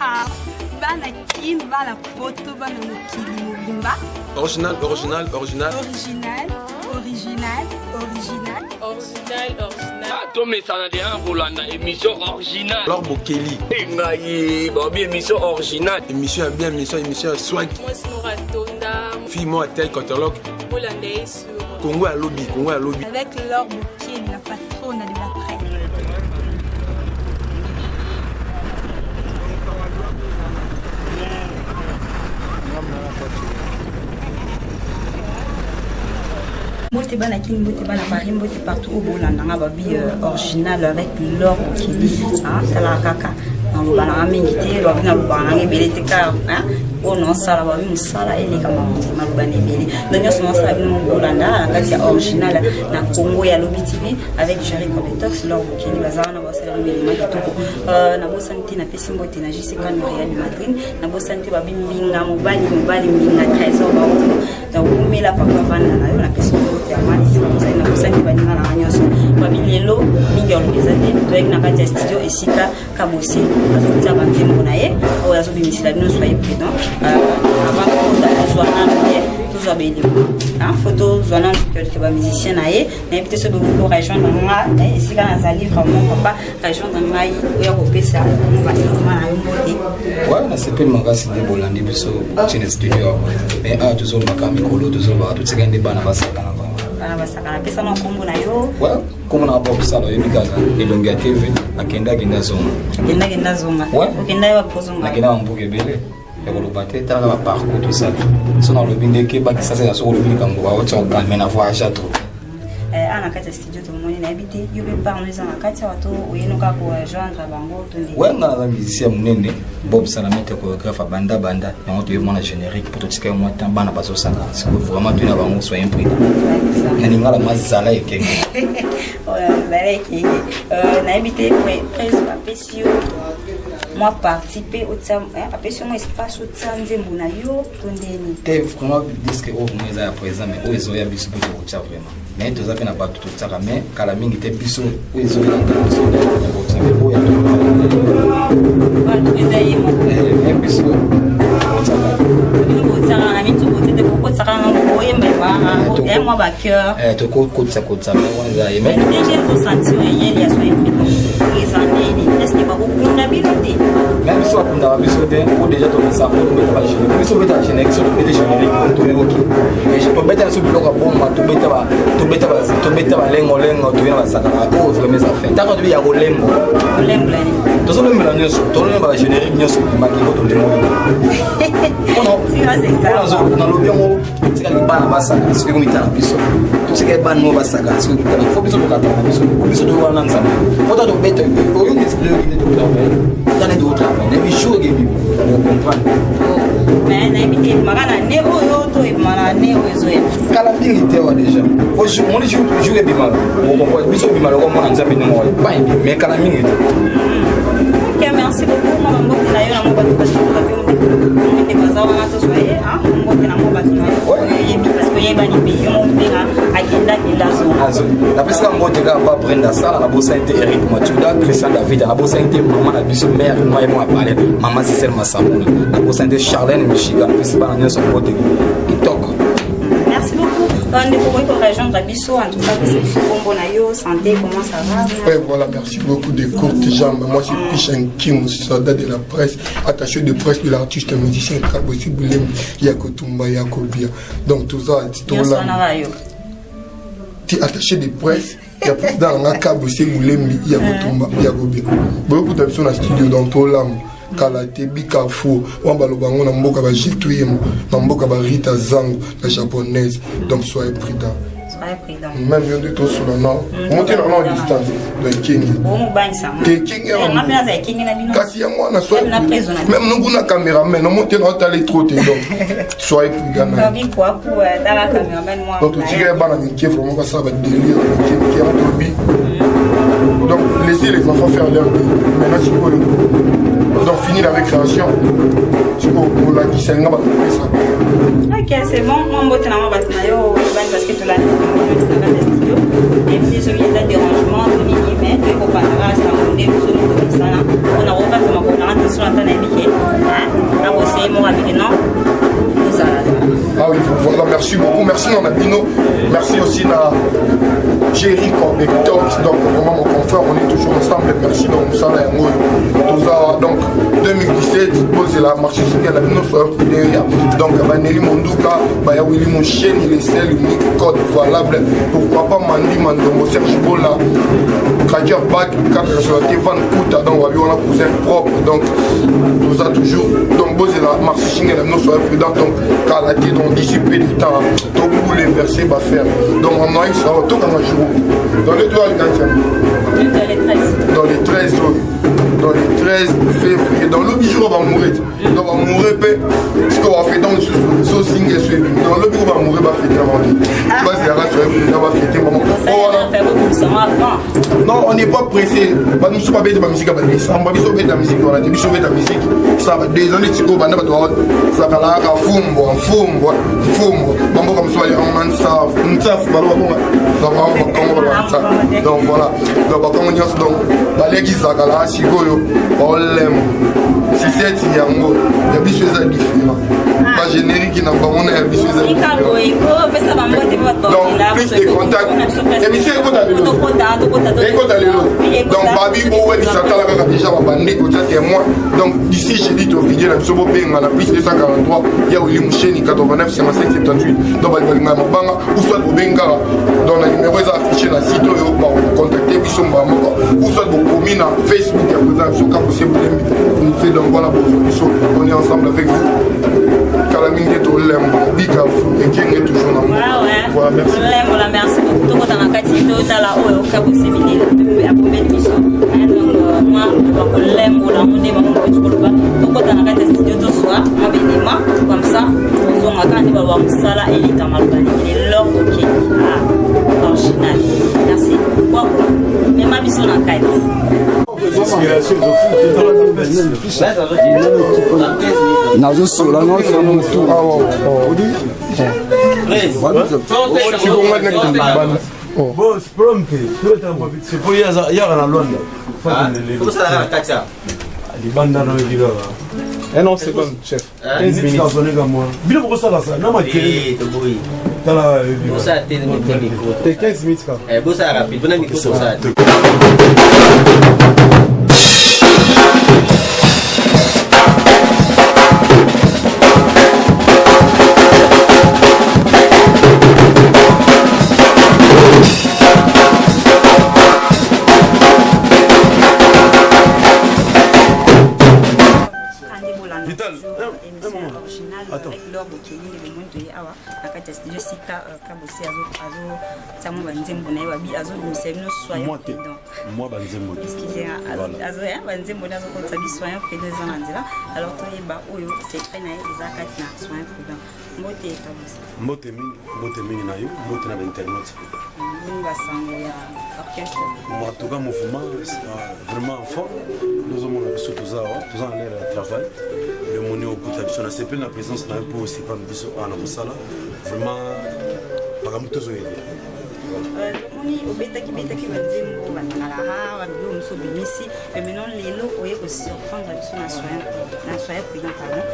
Bana Kin, bana Poto, bana mokili mobimba. Original, original, original. Original, original, original. Original, original. Ah, tomesana deya kolanda émission original. Alors Bokeli. Ngai, babi émission original. Émission ya bien, émission, émission ya swag. Mwasi moko atonda. Fille moi tel catalogue. Bolanda ye sur Congo ya lobi, Congo ya lobi. Avec Laure Bokeli, la patronne de la presse. Mbote bana Kin, mbote bana Paris, mbote partout oyo bolanda nga babi original avec Laure Bokeli. Tala kaka naloba nanga mingi te, babi nalobaka nanga ebele te car oyo naosala babi mosala eleka maloba na ebele. Donc nyonso naosala bino bolanda na kati ya original na Congo ya Lobi TV avec Jerry Cobetox, Laure Bokeli baza wana basala bino elema kitoko. Nabosani te napesi mbote na JC Kano Real Madrid, nabosani te babi mbinga mobali mobali mbinga Trésor Baoto. Nakumela papa vanda na yo napesi mbote ya mali esika ozali, nabosani te baninga nanga nyonso. Babi lelo mingi ya oloba eza te, toyaki na kati ya studio esika Kabose azotia banzembo na ye oyo azobimisela bino, soyez prudent. Avant tokota tozwa nanu ye, tozwa baelemo fo tozwa nanu quelque bamusicien na ye. Nayebi te soki bokoki rejoindre nga esika nazali, vraiment papa rejoindre ngai oya kopesa mo baelema na yo mbote. Ouais, nasepeli makasi nde bolandi biso tine studio awa, mais awa tozolobaka mikolo tozolobaka totikali nde bana basakana vraiment. Bana basakana, pesa na nkombo na yo. Ouais, nkombo na Bob Sala, oyebi kaka elongi ya TV, akende akende azonga. Akende akende azonga. Ouais. Okenda yo wapi kozonga? Nakenda bamboka ebele ya koloba te, talaka baparcours tosala so nalobi nde kebakisa se soki olobi likambo baotya okalme na voyage trop. Awa na kati ya studio tomoni, nayebi te yo mpe parno eza na kati awa to oyeni kaka korejoindre bango to nde? Ouais, nga naza musicien monene Bob Sala, maître chorégraphe abanda banda yango toyebi mwana générique mpo totika ye mwa temps bana bazosala sikoyo vraiment toye na bango, soyez prudent na lingala mazala ekenge. Zala ekenge. Nayebi te prise bapesi yo mwa parti mpe otia, apesi yo mwa espace otia nzembo na yo to ndeni? Te, vraiment disque oyo vraiment eza ya présent, mais oyo ezoya biso mpe tokotia vraiment, mais toza mpe na bato totiaka, mais kala mingi te biso oyo ezoyelanda biso tokotia, mais oyo eza ye moko. Mais biso tokotiaka. Bino botiaka na miti botie te, bokotiaka nango boyemba ya mwa bacœur. Tokokotisa kotisa, mais wana eza ye mais ndenge ezosentir eyeli ya soyez prudent eza ndeni, est-ce bakokunda bino te? Mais biso bakundaka biso te po déjà tokisa po tobeta bagénérique, biso tobeta générique, so tobeta générique toyoki, mais tobeta biso biloko ya bomba, tobeta tobeta balengolengo, toye na basakaka oyo vraiment eza fin taka tobi ya kolembo. Kolembola nini? Tozolembela nyonso, tozolemba bagénérique nyonso ebimaki po tolemoli. Nalobi yango, totikali bana basaka soki komitala biso, totikali bana mo basaka soki komitala fo biso tokataka biso biso toyowana na nzambe ota tobeta oyo nde totravaille tane totravaille nayebi jour ekebi ocomprendre. Mais nayebi te ebimaka na ne oyo to ebima na ne oyo ezoya. Kala mingi te wa déjà moni jour ebimaka ocomprendre biso ebima loko mwana nzambe ndenge oyo pa ebi, mais kala mingi te. Ok, merci beaucoup. Mwa bambote na yo na mwa bato basi ndeko aza wana, tozwa ye mbote na mwa bato na yo oyebi parce que oyebani mpe yo moko mpenga akenda akenda azonga. Napesaka mbote kaka pa Brenda Sala, nabosani te Eric Matuda, Christian David, nabosani te mama na biso mare mwa ye mwa apale mama Zisel Masamuna, nabosani te Charlene Michigan, napesi bana nyonso mbote kitoko. Merci beaucoup. Ndeko koki korejoindre biso, en tout cas pesa biso kombo na yo, santé, comment ça va? Ouais, voilà, merci beaucoup de courtes jambes. Moi, c'est Pichan Kim, soldat de la presse, attaché de presse de l'artiste musicien Kabossi Boulem, Yakotumba, Yakobia. Donc, tout ça, tout nyonso là. wana yo. Tu attaché de presse, il y a président nga Kabossi Boulembi, Yakotumba, Yakobia. Beaucoup de personnes dans studio, donc tout là. Kala te bi Carrefour wana baloba yango na mboka bajetu yemo na mboka barita zango la japonaise, donc soyez prudent. Soyez prudent. Même yo nde tosola na omonte na na distance donc ekengi. Omobangisa. Te ekengi. Nga mpe naza ekengi na bino. Kasi yango wana. Même na preso na même nokuna cameraman omonte na otali trop te, donc soyez prudent na Babi kwaku tala cameraman mwa. Donc totikali bana mike vraiment basala badélire mike mike yango tolobi, donc laissez les enfants faire leur vie maintenant. Sikoyo donc fini la récréation, sikoyo kolakisa nga bato kopesa. Ok, c'est bon. Mwa mbote na mwa bato na yo oyebani parce que tolandi na kati ya studio. Nayebi te soki eza dérangement to nini, mais toyei kopandaka sango nde biso tokosala mpona kokata makolo nanga te. Soki ata nayebi ke nakoseye moko abike non, tozala. Ah oui, voilà, merci beaucoup. Merci Nana Bino. Merci aussi à Jerry Cordectox. Donc, vraiment, mon confrère, on est toujours ensemble. Merci. Donc, ça, là, Toza, donc, 2017, posez la marche sur la Bino, derrière. Donc, Baneli Monduka, Baya Willy Mouchen, il est seul, unique code valable. Pourquoi pas Mandi Mandongo, Serge Bola, Kajer Bak, 4 Van Kouta, donc, on a cousin propre. Donc, Toza toujours. Donc, posez la marche sur la Bino, soyez prudent. Donc, Kalate, donc, d'ici peu de temps, tout les versets va faire. Donc, on a eu ça, tout comme un jour. Dans les doigts, dans les 13, dans les 13 février, dans le jour, on va mourir. Donc, on va mourir, ce qu'on va faire dans le sous-signe, dans le jour, on va mourir, on va fêter avant. Parce que la on va fêter, maman. Non, on n'est pas pressé. Nous sommes pas bêtes de la musique, on va la musique, on va la musique. Ça va des années, tu go, ça va la fumbwa, fumbwa, fumbwa. Bamboka mosusu balingaka nsafu, nsafu baloba bonga. Donc bakongo baloba nsafu. Donc voilà. Donc bakongo nyonso donc baleki zakala sikoyo baolemba. Siseti yango ya biso eza différent. Ba générique na bango na ya biso eza différent. Donc plus de contact. Émission ekota lelo. Ekota lelo. Donc babi bowelisa tala kaka déjà babandi kotia témoin. Donc d'ici jeudi to video na biso bobenga na plus 243 ya Willy Musheni 89 55 78. Donc balinga mabanga ou soit bobengaka donc na numéro eza affiché na site oyo bakocontacte biso mbala moko ou soit bokomi na Facebook ya président biso Kabose Bulembi fait. Donc voilà, bozwa biso, on est ensemble avec vous. Kala mingi tolemba bikafu ekenge toujours na mboka. Voilà, merci. Lembola, merci beaucoup. Tokota na kati, totala oyo Kabose Minene akomeli biso. Donc mwa bakolembola ngo nde bango bauti koloba. Tokota na kati ya studio, tozwa mwa belema, comme ça tozongaka nde baloba mosala eleka maloba nini. Lelo okei original. Merci kwako, mema biso na kati. Nazosola nyonso motu. Yaka na Lwanda libanda nayoki kaka. Eh non, c'est bon, chef. 15 minutes. Bino bokosala sa na makelele, tala. Te 15 minutes kaka. Bosala rapide mpona micro tosala te. Kande bolanda toujours émission originale avec Laure Bokeli. Nde bomoni toye awa na kati ya studio sika Kabose azotia mwa banzembo na ye, babi azobimisa bino soyons Moi te. prudent. Moi banzembo te. Excusez, azoya banzembo nde azokotisa biso soyons prudent eza na nzela. Alors toyeba oyo secret na ye eza kati na soyons prudent. Mbote Kabose. Mbote mingi, mbote mingi na yo, mbote na bainternet. Boni basango ya orchestre? En tout cas, mouvement vraiment en forme. Tozomona biso toza awa, toza na l'air ya travail. Le moni okuta biso na sepeli na présence na yo mpo osepami biso awa na mosala. Vraiment makambo tozoyede. Tomoni obetaki betaki banzembo batakalaha babilo mosusu obimisi, mais maintenant lelo oye kosurprendre biso na soin, na soyez prudent, pardon.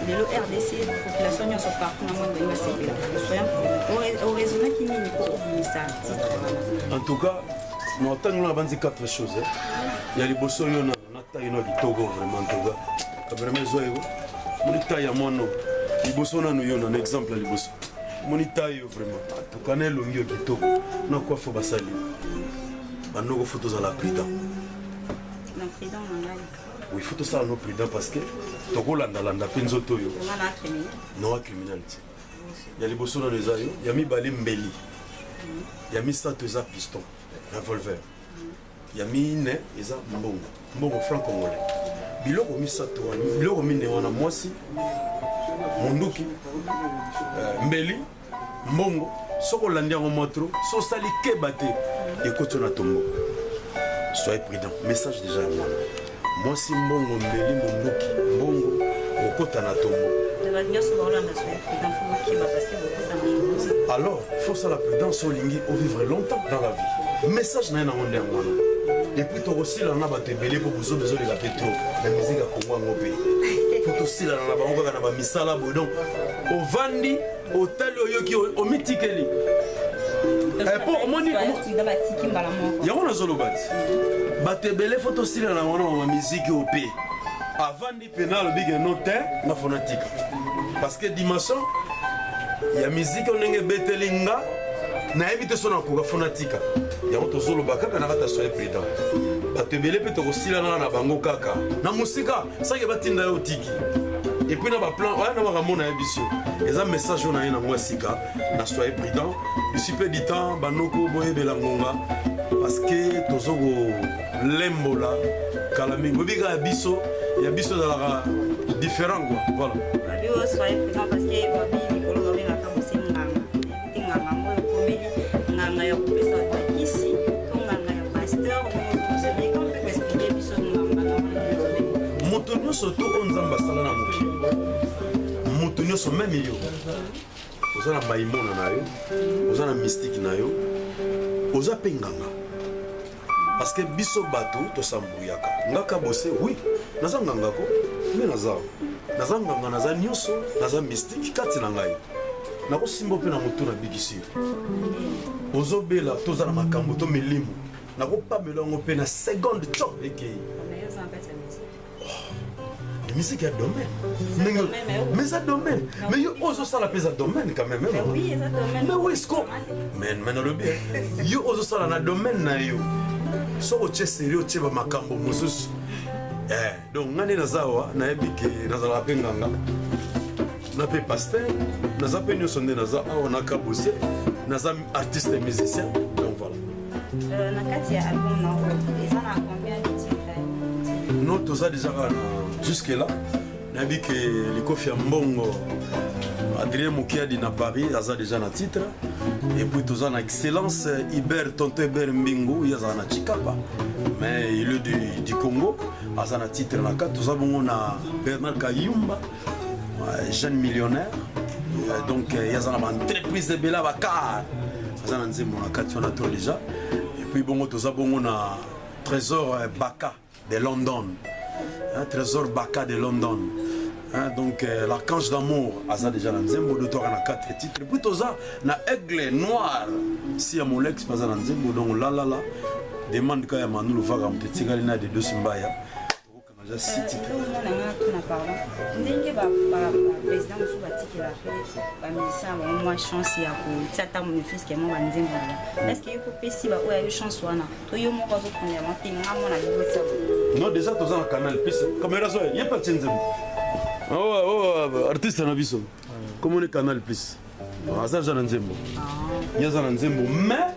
Lelo RDC, population nyonso partout na monde balingi basepela soyons prudent. Oraisonnaki nini mpo obimisa titre wana? En tout cas, na ntango na banzi quatre choses ya liboso yo na taille no ya kitoko. Vraiment, en tout cas, vraiment ezwa yo moni taille ya mwana liboso nanu yo na exemple ya liboso moni taille yo. Vraiment, en tout cas, na elongi yo kitoko na coiffe basali bandoko, faut tozala prudent. Na prudent na ngai. Oui, faut tosala no prudent parce que tokolandalanda mpe nzoto oyo. Nga na criminel? Noa criminel te. Ya liboso nano eza yo, ya mibale mbeli, ya misato eza piston revolver, ya mine eza mbongo, mbongo franc congolais. Biloko misato wana, biloko mine wana, mwasi, monduki, mbeli, mbongo, soki olandi yango mwa trop, so osali keba te, ekoti yo na tombo. Soyez prudent, message déjà ya mwana mwasi, mbongo, mbeli, monduki, mbongo, okota na tombo. Alors faut sala prudence, olingi ovivre longtemps dans la vie. Message na ye nango nde yango wana. Et puis tokosila na bato ebele mpo bozoba ezoleka mpe trop na miziki ya Kongo. Yango mpe fo tosilana na bango kaka na bamisala boye. Donc ovandi, otali, oyoki, omitikeli mpo omoni yango. Nazoloba ti bato ebele fo tosilana na bango na bamiziki oyo mpe avandi mpena alobi ke no te, nga fo natika, parce que dimension ya miziki oyo ndenge ebeteli nga, nayebi te so nakoka, fo natika yango. Tozoloba kaka na kati ya soye prudent. Bato ebele mpe tokosilana na bango kaka na mosika, saki batinda yo otiki. Et puis na baplan oya na makambo nayebi biso, eza message oyo na ye nango ya sika na soye prudent. D'ici peu du temps, banoko boyebela ngonga, parce que tozo kolembola kala mingi. Boyebi kaka biso ya biso ezalaka différent quoi, voilà. Babi oyo soyez prudent, parce que babi likolo babengaka mose nganga te. Nganga ngo ekomeli nganga ya kopesa bato bakisi to nganga ya pasteur? Ndenge mpe koexpliquer biso nganga na Moto nyonso to oyo Nzambe asala na mokili, moto nyonso, même yo, oza na baimona na yo, oza na mystique na yo, oza mpe nganga, parce que biso bato tosambuyaka. Ngaka bose, oui, naza nganga ko, me naza nganga, naza nyonso, naza mystique kati na ngai. Nakosimba mpe na motu, nabikisi yo. Ozobela, toza na makambo to milimo, nakopamela yango mpe na seconde chop ekei. Musique ya domaine ndenge, mais eza domaine, mais yo ozosala mpe eza domaine quand même. Mais oui, sco mais nalobi yo ozosala na domaine na yo, soki otie sérieux, otie bamakambo mosusu. Donc nga nde naza awa, nayebi ke nazalaka mpe nganga na mpe pasteur, naza mpe nyonso. Nde naza awa na Kabose, naza artiste musicien, donc voilà. Na kati ya album na oyo eza na combien de titres? Non, toza déjà kaka na jusque là. Nayebi ke likofi ya mbongo, Adrien Mokiadi na Paris, aza déjà na titre. Et puis toza na excellence Iber, tonton Iber Mbingu, ye azala na Chikapa, mais il est du Congo, aza na titre na kati. Toza bongo na Bernard Kayumba, jeune millionnaire, donc ye aza na baentreprise ebele ya bacar, aza na nzembo na kati wana to déjà. Et puis bongo toza bongo na Trésor Baka de London, hein, Trésor Baka de London, hein, donc l'archange d'amour aza déjà na nzembo do. Toaka na 4 titres. Et puis toza na Aigle Noir si ya Molex, baza na nzembo. Donc lalala demande ka ya Manulu Vaka, moto etikali na de Dosi Mbaya, tokokanga ja six titres. Omonanga tuna, pardon, ndenge baprésident mosusu batikela mpe bamusicien na bango mwa chance ya kotia ata monefiske mwa banzembo na bango, est ce que yo kopesi baoyo ya yo chance wana, to yo moko azokunda yango te, nga mwana libotia? Non, déjà toza na Canal Plus. Caméra zo ye pa tie nzembo. Oh, artiste na biso komoni Canal Plus, aza déjà na nzembo, ye aza na nzembo. Mais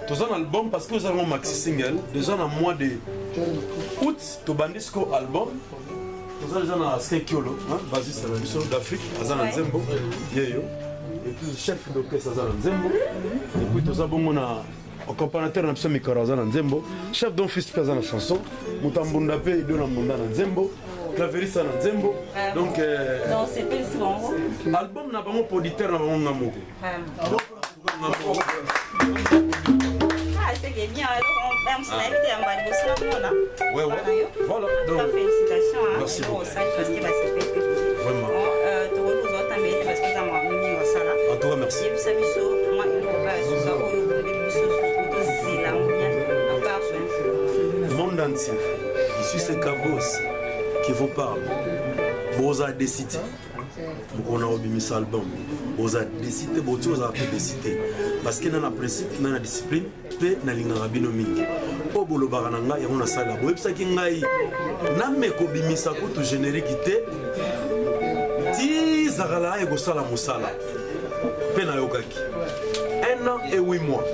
toza na album, parce que oza nango maxi single déjà na mois de août. Tobandi siko album, toza déjà na Sekiolo, basiste na biso d'Afrique, aza na nzembo yeyo. Et puis chef d'orchestre aza na nzembo. Et puis toza bongo na accompagnateur na biso Mikoro, aza na nzembo. Chef d'office mpe aza na chanson. Moto ya mbunda mpe Edo na mbunda na nzembo. Claveriste na nzembo. Donc album na bango, producteur na bango nga moko. Nga moko. Ah, c'est bien. Alors, on a invité un bal, Ouais. Voilà. Donc, félicitations. Hein, merci beaucoup. Parce que bah, c'est fait. Vraiment. Parce que ça m'a mis au sala. En tout cas, merci. Yebisa biso mwa eloko basusa oyo bombeli biso tozela bien à part so. Monde entier, ici c'est Cabos qui vous parle. Boza décidé. Mokolo na kobimisa album, boza décidé, boti ozala mpe décidé, parce que na na principe, na na discipline mpe nalingaka bino mingi. Oyo bolobaka na ngai, yango nasala. Boyebisaki ngai name kobimisa kutu générique te ti zakala ekosala mosala, mpe nayokaki un an et 8 mois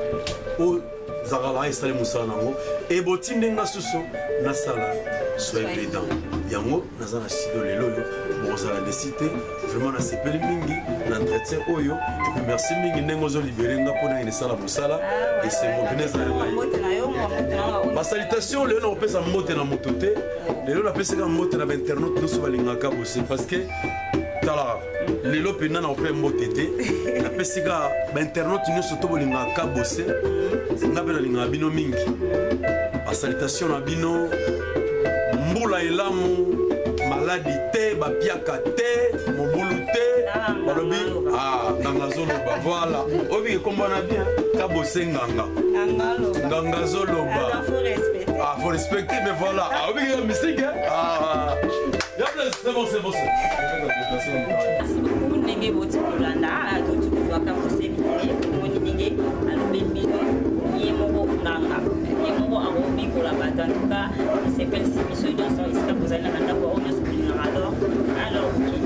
oyo zakala esali mosala nango. Ebotindi nga susu nasala soyez prudent. Yango naza na studio lelo oyo, bokozala déçus te. Vraiment nasepeli mingi na entretien oyo. Et puis merci mingi ndenge ozolibérer nga mpona ene esala mosala. Esengo mpena ezali ngai. Basalutation lelo nakopesa mbote na moto te. Lelo napesaka mbote na bainternaute nyonso balingaka bose, parce que Talaka lelo mpenza na ope mbote te, napesi kaka bainternaute nyonso to bolingaka Kabose, nga mpe nalingaka bino mingi. Basalutation na bino, mbula elamu, maladi te, bapiaka te, mobulu te. Balobi ah, nganga azoloba. Voilà, oyebi ekombo na bien, Kabose nganga, nganga azoloba. Ah, faut respecter, mais voilà. Ah oui, mystique, hein? Ah, c'est bon, c'est bon. Merci beaucoup. Ndenge boti kolanda, toti kozwaka kosebile, omoni ndenge alobi bino, ye moko nganga, ye moko akobikola bato. En tout cas, esepelisi biso nyonso esika bozali na bandako oyo nyonso bolingaka. Alors okeli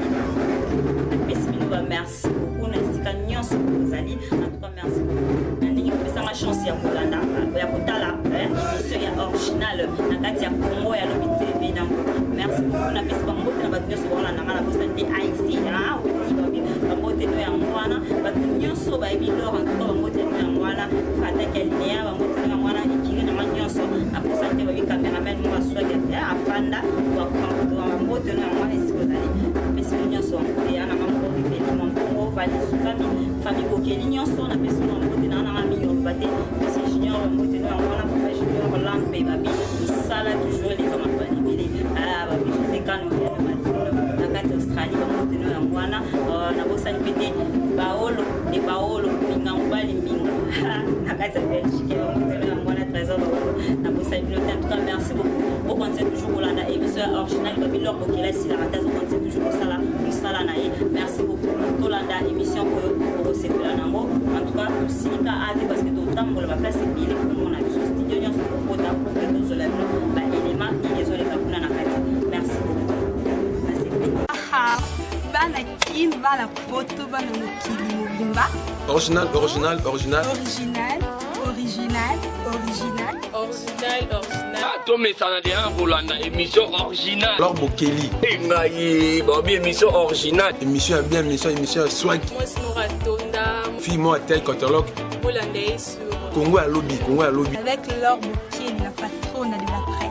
napesi bino ba merci beaucoup na esika nyonso bozali. En tout cas, merci beaucoup na ndenge kopesanga chance ya kolanda, ya kotala émission ya Original na kati ya Congo ya Lobi TV. Donc merci beaucoup. Napesi bambote na bato nyonso baolandanga na bosani te, aic bambote no yango wana, bato nyonso bayebi lor. En tout cas, bambote no yango wana, fataki alinea, bambote no yango wana, ekiri nanga nyonso naposani te. Babi cameraman mo aswaki afanda, bambote no yango wana esika ozali. Napesi bino nyonso bambote ya nanga moko, riveli mampongo vali sukami, famille Bokeli nyonso, napesi bino bambote nanga nanga mingi oloba te. Pesi Junior bambote no yango wana, papa Junior Lampe, babi mosala toujours eleka mabali ebele, babi José Kano Matino na kati ya Australie, bambote no yango wana. Nabosani mpe te Baolo de Baolo Mbinga, mobali Mbinga na kati ya Belgique, bambote no yango wana, Trésor Baolo, nabosani bino te. En tout cas, merci beaucoup. Bokontinue toujours kolanda émission ya Original. Babi Lor Bokela esilaka te, azokontinue toujours kosala mosala na ye. Merci beaucoup. Tolanda émission oyo, okosepela nango. En tout cas, tosilika a te parce que totambola baplace ebele komona biso studio nyonso, tokota pour que tozola bino baélément nini ezoleka kuna na kati. Merci beaucoup. Bana Kin, bana Poto, bana mokili mobimba. Original, original, original. Original, original, original. Original, original. Tomesana deya kolanda émission Original. Alors Bokeli. Ngai babi émission Original. Émission ya bien, émission ya swag. Mwasi moko atonda. Fille moko atel catalogue. Bolanda ye sur Congo ya Lobi, Congo ya Lobi. Avec Laure Bokeli, la patronne de la presse.